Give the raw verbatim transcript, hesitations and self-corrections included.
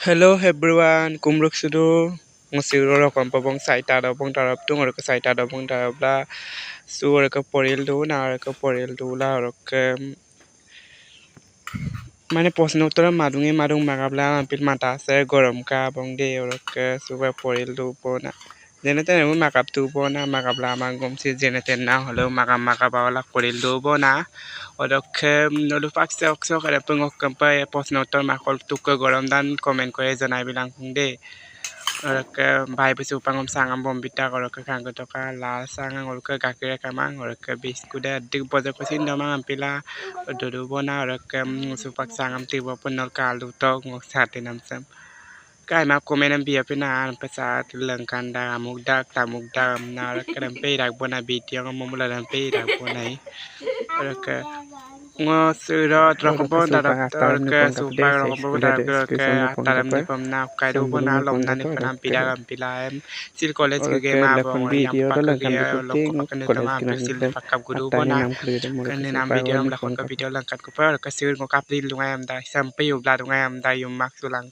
Hello everyone, kumruk sudu. Ngo siro rokom pobong saita dobong darap tung, orok saita dobong darap la. Su orok poril du na, orok poril du la, orok, em, mane posno uttor madunge madung magabla ampil mata se gorom ka bong de, orok su ba poril du bona. Jene tene mo magap du bona, magabla amang gom si jene tene na holo magap magap aola poril du bona. Orok, em, nolu pak se ok so kare pung ok kempe posno uttor makol tuke gorom dan comment kore janai bilang kung de. Orok, em, bai busu pangom sangam bom bita orok kanggo toka la sangam orok gakire kamang orok biskut de dik bojo kusin domang ampila dodo bona orok, em, supak sangam tibo pun nol kalu tok ngok sate namsem. Kai ma comment am biya pina an pesat lengkan da amuk dak tamuk da amna orok kerem pe irak bona video ngom mula dan pe irak bona i. Orok ngo siro rokom bo darap orok supak rokom bo darap orok ataram ni pom na kai du bona lom na ni pam pida pam pila em sil college ke ma bo yang pak ke lom pak ne tama sil pakap guru bona. Kene nam video am lakon ka video langkat kupa orok sir ngo kap di lungai am da sampai ubla lungai am da yum mak sulang